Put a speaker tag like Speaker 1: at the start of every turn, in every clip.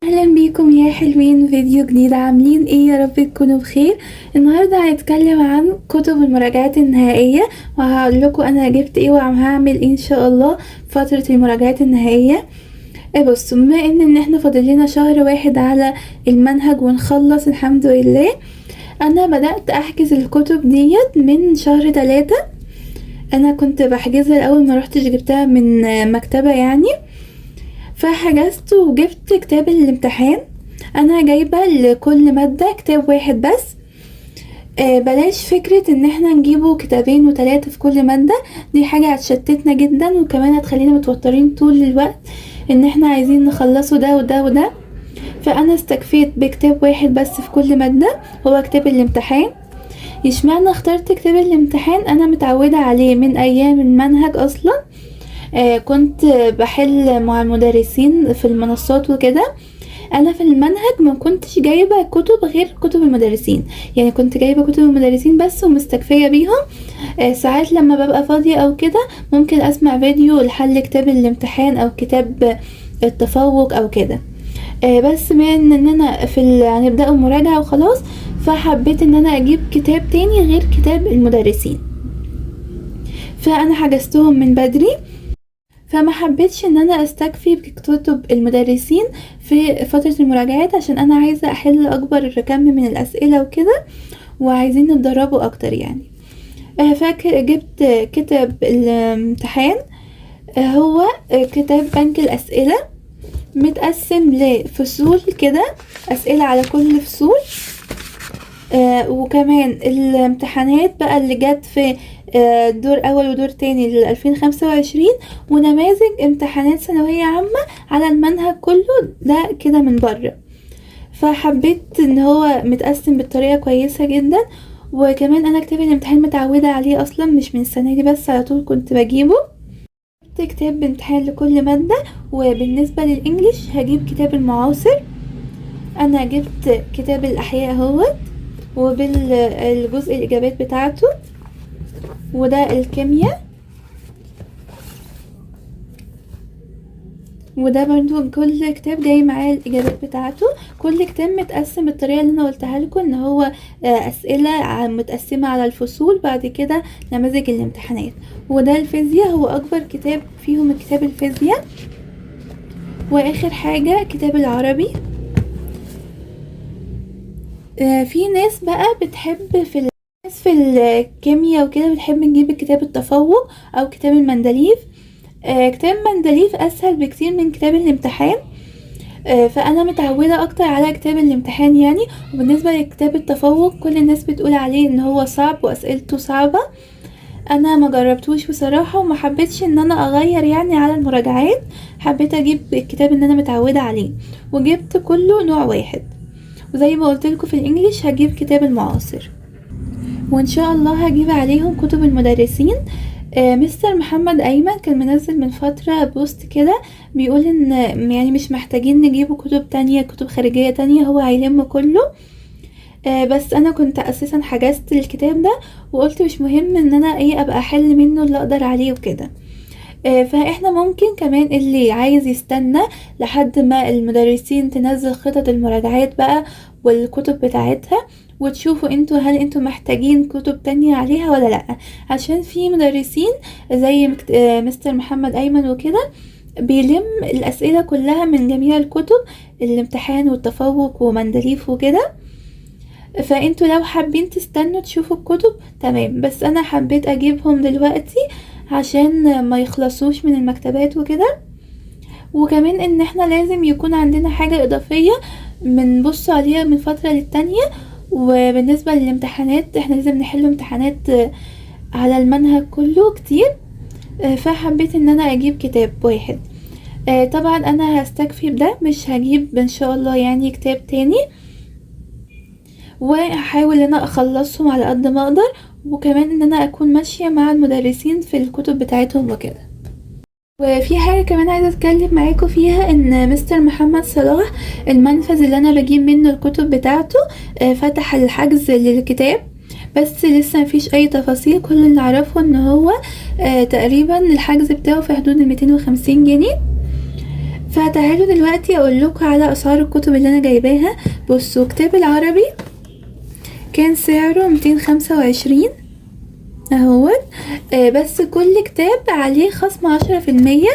Speaker 1: اهلا بيكم يا حلوين، فيديو جديد. عاملين ايه؟ يا رب تكونوا بخير. النهارده هنتكلم عن كتب المراجعات النهائية، وهقول لكم انا جبت ايه وهعمل ايه ان شاء الله فترة المراجعات النهائية. بصوا، بما ان احنا فاضل لنا شهر واحد على المنهج ونخلص الحمد لله، انا بدأت احجز الكتب ديت من شهر 3. انا كنت بحجزها الاول، ما روحتش جبتها من مكتبة يعني، فحجزت وجبت كتاب الامتحان. انا جايبة لكل مادة كتاب واحد بس. بلاش فكرة ان احنا نجيبه كتابين وتلاتة في كل مادة، دي حاجة هتشتتنا جدا، وكمان هتخلينا متوترين طول الوقت ان احنا عايزين نخلصه ده وده وده. فانا استكفيت بكتاب واحد بس في كل مادة، هو كتاب الامتحان. اشمعنى اخترت كتاب الامتحان؟ انا متعودة عليه من ايام المنهج اصلا. كنت بحل مع المدرسين في المنصات وكده. انا في المنهج ما كنتش جايبة كتب غير كتب المدرسين، يعني كنت جايبة كتب المدرسين بس ومستكفية بيهم. ساعات لما ببقى فاضية او كده ممكن اسمع فيديو لحل كتاب الامتحان او كتاب التفوق او كده. بس بما ان انا في هنبدأ المراجعة وخلاص، فحبيت ان انا اجيب كتاب تاني غير كتاب المدرسين، فانا حجزتهم من بدري. فما حبيتش ان انا استكفي بكتب المدرسين في فترة المراجعات، عشان انا عايزة احل اكبر كم من الاسئلة وكده، وعايزين نتدربوا اكتر يعني. فاكر جبت كتاب الامتحان، هو كتاب بنك الاسئلة، متقسم لفصول كده، اسئلة على كل فصول. وكمان الامتحانات بقى اللي جت في دور اول ودور تاني لألفين خمسة وعشرين، ونماذج امتحانات ثانوية عامة على المنهج كله ده كده من بره. فحبيت ان هو متقسم بالطريقة كويسة جدا. وكمان انا كتاب الامتحان متعودة عليه اصلا، مش من السنة دي بس، على طول كنت بجيبه. جبت كتاب امتحان لكل مادة. وبالنسبة للانجليش هجيب كتاب المعاصر. انا جبت كتاب الاحياء اهوت، وبالجزء الاجابات بتاعته، وده الكيمياء، وده برضو كل كتاب جاي معاه الاجابات بتاعته. كل كتاب متقسم بالطريقه اللي انا قلتها لكم، ان هو اسئله متقسمه على الفصول، بعد كده نماذج الامتحانات. وده الفيزياء، هو اكبر كتاب فيهم كتاب الفيزياء. واخر حاجه كتاب العربي. في ناس بقى بتحب في ناس في الكيمياء وكده بتحب نجيب كتاب التفوق او كتاب المندليف. كتاب مندليف اسهل بكتير من كتاب الامتحان، فانا متعوده اكتر على كتاب الامتحان يعني. وبالنسبه لكتاب التفوق كل الناس بتقول عليه ان هو صعب واسئلته صعبه، انا ما جربتوش بصراحه، وما حبيتش ان انا اغير يعني على المراجعات، حبيت اجيب الكتاب اللي انا متعوده عليه، وجبت كله نوع واحد. وزي ما قلت لكم في الانجليش هجيب كتاب المعاصر، وان شاء الله هجيب عليهم كتب المدرسين. مستر محمد ايمن كان منزل من فترة بوست كده بيقول ان مش محتاجين نجيب كتب تانية، كتب خارجية تانية، هو هيلم كله. بس انا كنت اساسا حجزت الكتاب ده وقلت مش مهم ان انا ابقى احل منه اللي اقدر عليه وكده. فاحنا ممكن كمان اللي عايز يستنى لحد ما المدرسين تنزل خطط المراجعات بقى والكتب بتاعتها، وتشوفوا انتوا هل انتوا محتاجين كتب تانية عليها ولا لأ، عشان في مدرسين زي مستر محمد ايمن وكده بيلم الاسئلة كلها من جميع الكتب، الامتحان والتفوق ومندليف وكده. فانتوا لو حابين تستنوا تشوفوا الكتب تمام، بس انا حبيت اجيبهم دلوقتي عشان ما يخلصوش من المكتبات وكده. وكمان ان احنا لازم يكون عندنا حاجة اضافية بنبص عليها من فترة للتانية. وبالنسبة للامتحانات احنا لازم نحل امتحانات على المنهج كله كتير، فحبيت ان انا اجيب كتاب واحد. طبعا انا هستكفي بده، مش هجيب ان شاء الله كتاب تاني، وهحاول ان انا اخلصهم على قد ما اقدر، وكمان ان انا اكون ماشية مع المدرسين في الكتب بتاعتهم وكده. وفي حاجة كمان عايزة اتكلم معاكم فيها، ان مستر محمد صلاح المنفذ اللي انا بجيب منه الكتب بتاعته، فتح الحجز للكتاب، بس لسه مفيش اي تفاصيل. كل اللي اعرفه ان هو، تقريبا الحجز بتاعه في حدود 250 جنيه. فتعالوا دلوقتي اقول لكم على اسعار الكتب اللي انا جايباها. بصوا، كتاب العربي كان سعره 225 اهوت، بس كل كتاب عليه خصم 10%.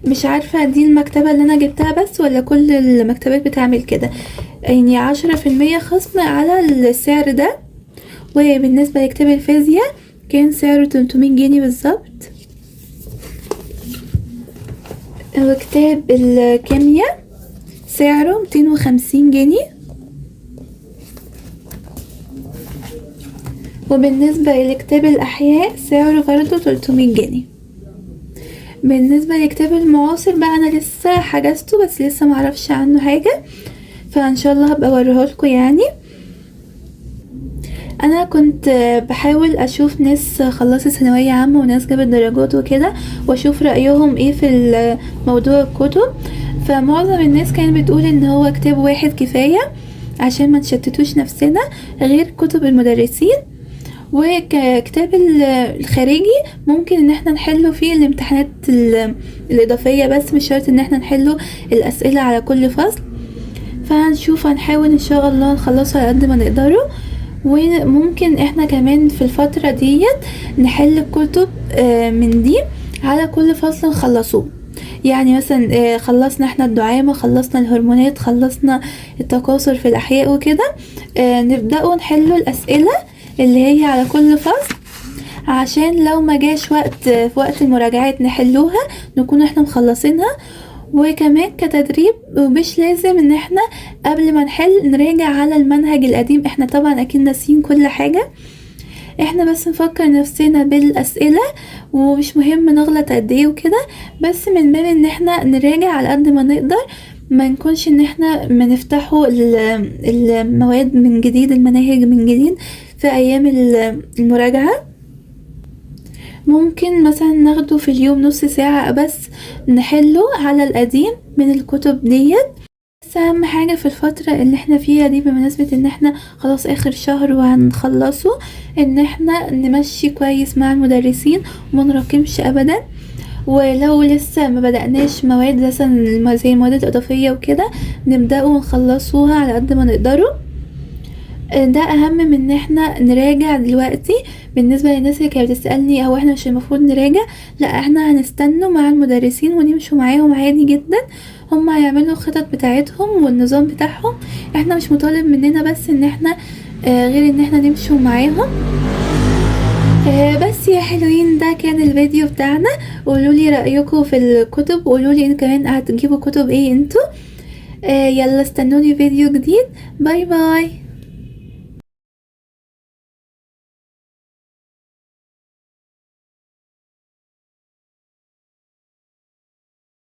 Speaker 1: مش عارفة دي المكتبة اللي انا جبتها بس ولا كل المكتبات بتعمل كده، يعني 10% خصم على السعر ده. وبالنسبة لكتاب الفيزياء كان سعره 300 جنيه بالظبط. وكتاب الكيمياء سعره 250 جنيه. وبالنسبة لكتاب الأحياء سعره برضه 300 جنيه. بالنسبة لكتاب المعاصر بقى أنا لسه حجزته بس لسه معرفش عنه حاجة، فإن شاء الله هبقى أوريهولكوا. يعني أنا كنت بحاول أشوف ناس خلصت ثانوية عامة وناس جابت درجات وكده، وأشوف رأيهم إيه في موضوع الكتب. فمعظم الناس كانت بتقول إن هو كتاب واحد كفاية عشان ما نشتتوش نفسنا غير كتب المدرسين، وكتاب الخارجي ممكن ان احنا نحله فيه الامتحانات الاضافية بس، مش شرط ان احنا نحله الاسئلة على كل فصل. فهنشوف، هنحاول ان شاء الله نخلصه على قد ما نقدره. وممكن احنا كمان في الفترة ديت نحل الكتب من دي على كل فصل نخلصوه. يعني مثلا خلصنا احنا الدعامة، خلصنا الهرمونات، خلصنا التكاثر في الاحياء وكده، نبدأوا نحلوا الاسئلة اللي هي على كل فصل، عشان لو ما جاش وقت في وقت المراجعات نحلوها نكون احنا مخلصينها. وكمان كتدريب، مش لازم ان احنا قبل ما نحل نراجع على المنهج القديم، احنا طبعا اكيد ناسيين كل حاجة، احنا بس نفكر نفسنا بالاسئلة ومش مهم نغلط قد ايه وكده، بس من باب ان احنا نراجع على قد ما نقدر، ما نكونش ان احنا بنفتحوا المواد من جديد، المناهج من جديد في ايام المراجعة. ممكن مثلا ناخده في اليوم نص ساعة بس نحله على القديم من الكتب ديت. بس اهم حاجة في الفترة اللي احنا فيها دي، بمناسبة ان احنا خلاص اخر شهر وهنخلصه، ان احنا نمشي كويس مع المدرسين وما نراكمش ابدا. ولو لسه ما بدأناش مواد مثلا زي المواد الاضافية وكده، نبدأ ونخلصوها على قد ما نقدره. ده اهم من ان احنا نراجع دلوقتي. بالنسبة للناس اللي كانت بتسألني هو احنا مش المفروض نراجع، لا احنا هنستنوا مع المدرسين ونمشوا معاهم عادي جدا، هم هيعملوا الخطط بتاعتهم والنظام بتاعهم، احنا مش مطالب مننا بس ان احنا غير ان احنا نمشوا معاهم. بس يا حلوين، ده كان الفيديو بتاعنا. قولولي رأيكم في الكتب، وقولولي ان كمان هتجيبوا كتب ايه انتوا. يلا استنوني فيديو جديد. bye bye.